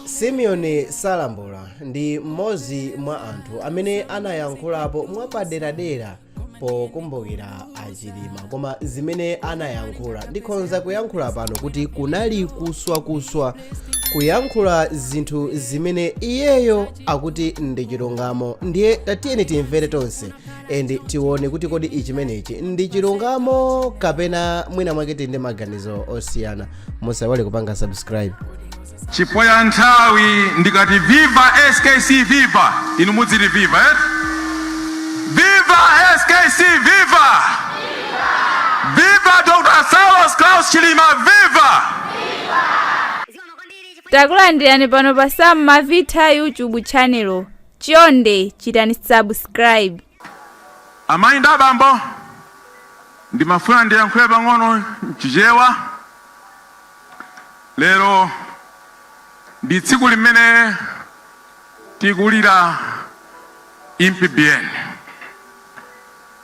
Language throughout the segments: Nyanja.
Simeon Salambula ndi mmodzi mwa anthu amene anayankhulapo mwapaderadera pokumbukira a Chilima, koma zimene anayankhula ndikhonza kuyankhula pano kuti kunali kuswakuswa, kuyankhula zinthu zimene iyeyo akuti ndi chilungamo. Ndiye tatiyeni timvere tonse and tione kuti kodi ichimenechi ndi chilungamo kapena mwina mwake tili ndi maganizo osiyana. Musaiwale kupanga subscribe. Chifukwa ya nthawi, ndikati "Viva SKC, viva", inu mudziti "Viva", eh? Viva SKC, viva! Viva Dr Saulos Klaus Chilima, viva! Takulandirani pano pa Sam Mavita YouTube channel. Chonde chitani subscribe. Amayi ndi abambo, ndimafuna ndiyankhule pang'ono Mchichewa. Lero ndi tsiku limene tikulira Impi Biyeni.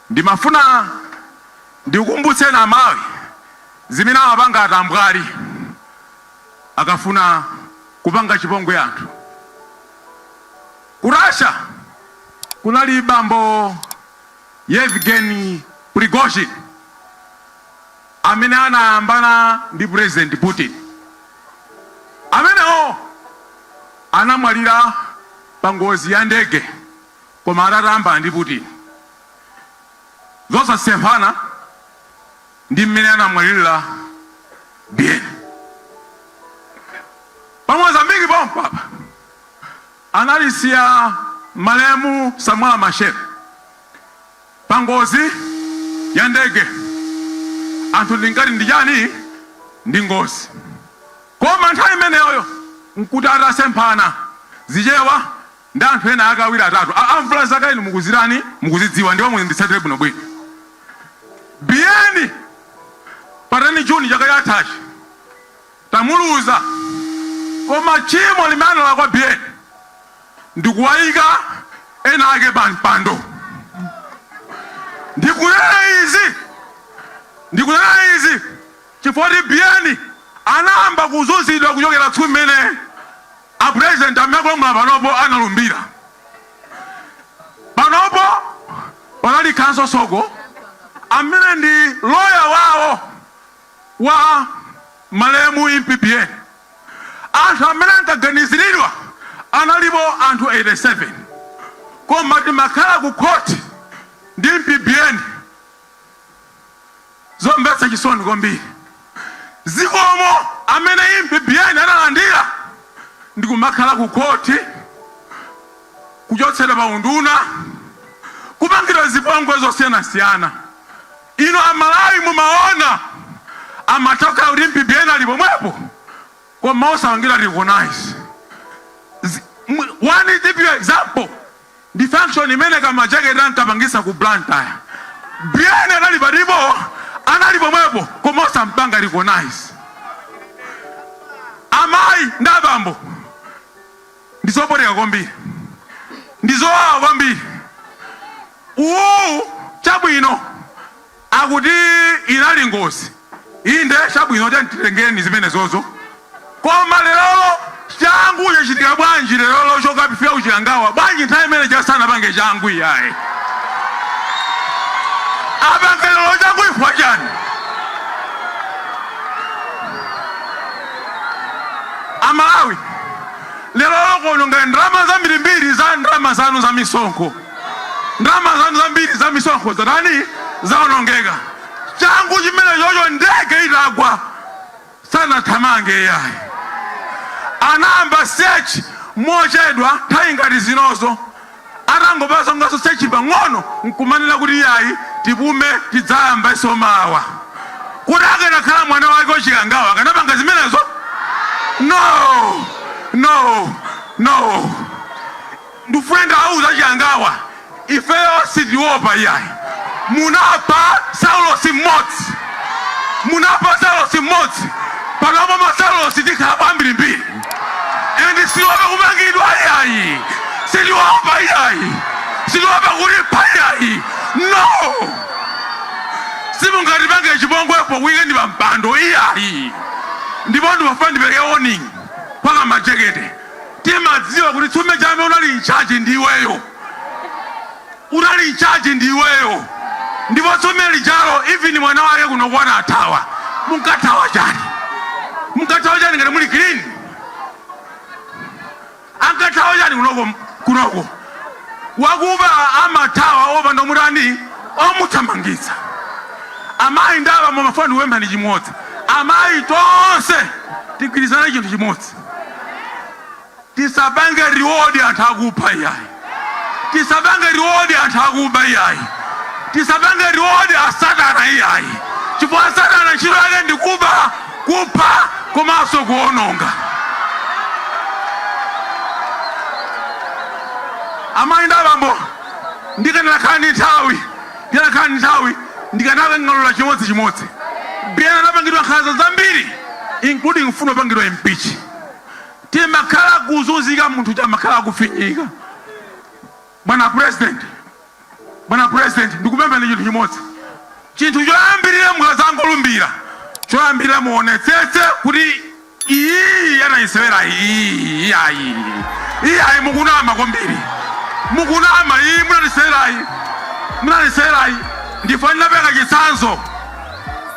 Ndimafuna ndikukumbutseni Amalawi zimene amapanga atambwali akafuna kupanga chipongwe anthu. Ku Russia kunali bambo Yevgeny Prigozhin amene anayambana ndi President Putin. Amenewo anamwalira pa ngozi ya ndege, koma atatayambana ndi Putin, zosasemphana ndi mmene anamwalirira Biyeni. Pa Mozambique pompapa analisiya malemu Samora Machel pa ngozi ya ndege. Anthu ndinkati ndi chani? Ndi ngozi. Koma nthawi imeneyoyo nkuti atasemphana Zichewa ndi anthu ena ake awiri, atatu. Amvula zaka inu mukuzirani, mukuzidziwa, ndipo muzinditsatire bwinobwino. Biyeni pa 10 Juni chaka chathachi tamuluza, koma tchimo limene analakwa Biyeni ndikuwayika ena ake pa mpando. Ndikunena izi, ndikunena izi chifukwa kuti Biyeni anayamba kuzunzidwa kuchokera tsiku imene a President amene akulamula panopo analumbira. Panopo panali Counsel Soko amene ndi loya wawo wa malemu Impi Biyeni. Anthu amene ankaganiziridwa analipo anthu 87, koma timakhala ku khoti ndi Impi Biyeni. Zomvetsa chisoni kwambiri. Zikomo amene Impi Biyeni analandira ndi kumakhala ku khoti, kuchotsedwa pa unduna, kupangidwa zipongwe zosiyanasiyana. Ino Amalawi mumaona amatoka kuti Impi Biyeni ali pomwepo, koma osapangira recognize. One typical example ndi function imene Kamajaketi ankapangisa ku Blantyre. Biyeni anali palipo, anali pomwepo, koma osampanga recognize. Amayi ndi abambo, ndizopweteka kwambiri, ndizowawa kwambiri. Uwu chabwino akuti inali ngozi, inde, chabwino, titengeni zimene zozo, koma lerolo changu chachitika bwanji? Lerolo chokapifika kuChikangawa bwanji? Nthawi imene chasanapange changu iyayi, apange lero changu ifwa chani? Amalawi, lerolo kuononga ndalama zambirimbiri za ndalama zanu za misonkho, ndalama zanu zambiri za misonkho zatani? Zaonongeka. Changu chimene chocho, ndege itagwa sanathamange iyayi, anayamba search mochedwa. Nthawi ngati zinozo atangopazongaso search pang'ono nkumanena kuti iyayi, tipume, tidzayambanso mawa. Kuti akanakhala mwana wake oChikangawa akanapanga zimenezo? No, no, no. Ndifuna ndawuza Chikangawa, ifeyo sitiopa iyayi. Munapha Saulosi mmodzi, munapha Saulosi mmodzi, panopo masaulosi tikhala ambirimbiri, and sitiopa kumangidwa iyayi, sitiopa iyayi, sitiopa kulipha iyayi, no. Simungatipange chipongwepo weekend pa mpando iyayi. Ndipo ndimafuna ndipereke warning kwa Kama. Jekete, timadziwa kuti tsume chame unali in charge ndiweyo, unali in charge ndiweyo. Ndipo tsume lijalo, even mwana wake kunokwana athawa. Munkathawa chani? Munkathawa chani ngati muli clean? Ankathawa chani kunoko? Kunoko wakuba amathawa opanda omutani, omuthamangitsa. Amayi ndaba mumafuna kuwemphani chimodzi. Amayi tonse tigwirizane chinthu chimodzi: tisapange reward anthu akupha iyayi, tisapange reward anthu akuba iyayi, tisapange reward asatana iyayi, chifukwa satana ntchito yake ndikuba, kupha komanso kuononga. Amayi ndi abambo, ndikanakhala ndi nthawi, ndikanakhala ndi nthawi, ndikanakang'alula chimodzi chimodzi. Biyana anapangidwa nkhanza zambiri, including mfuno opangidwa impeach. Timakhala kuzunzika, munthu amakhala akufinyika. Bwana President, bwana President, ndikupemphani chinthu chimodzi. Chinthu choyambirira, mukazangolumbira, choyambirira muonetsetse kuti iyi anayisewera iyi. Iyayi, iyayi, mukunama kwambiri, mukunama. Iyi munalisewerayi, munalisewerayi. Ndifanira peka chitsanzo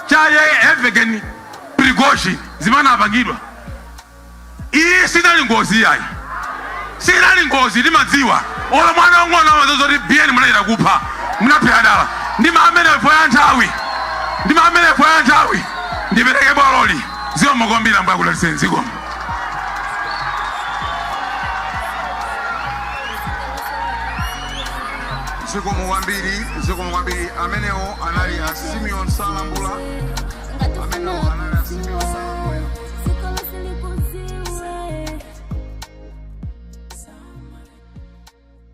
cha Yevgeny Prigozhin, zimene apangidwa. Iyi sinali ngozi iyayi, sinali ngozi, timadziwa. Olo mwana wang'ono amadziwa kuti biyeni munachita kupha, munaphera dala. Ndima amenepo ya nthawi, ndima amenepo ya nthawi, ndipereke bwaloli. Zikomo kwambiri, Ambuye akudalitseni. Zikomo. Zikomo kwambiri, zikomo kwambiri. Amenewo anali a Simeon Salambula. Amenewo anali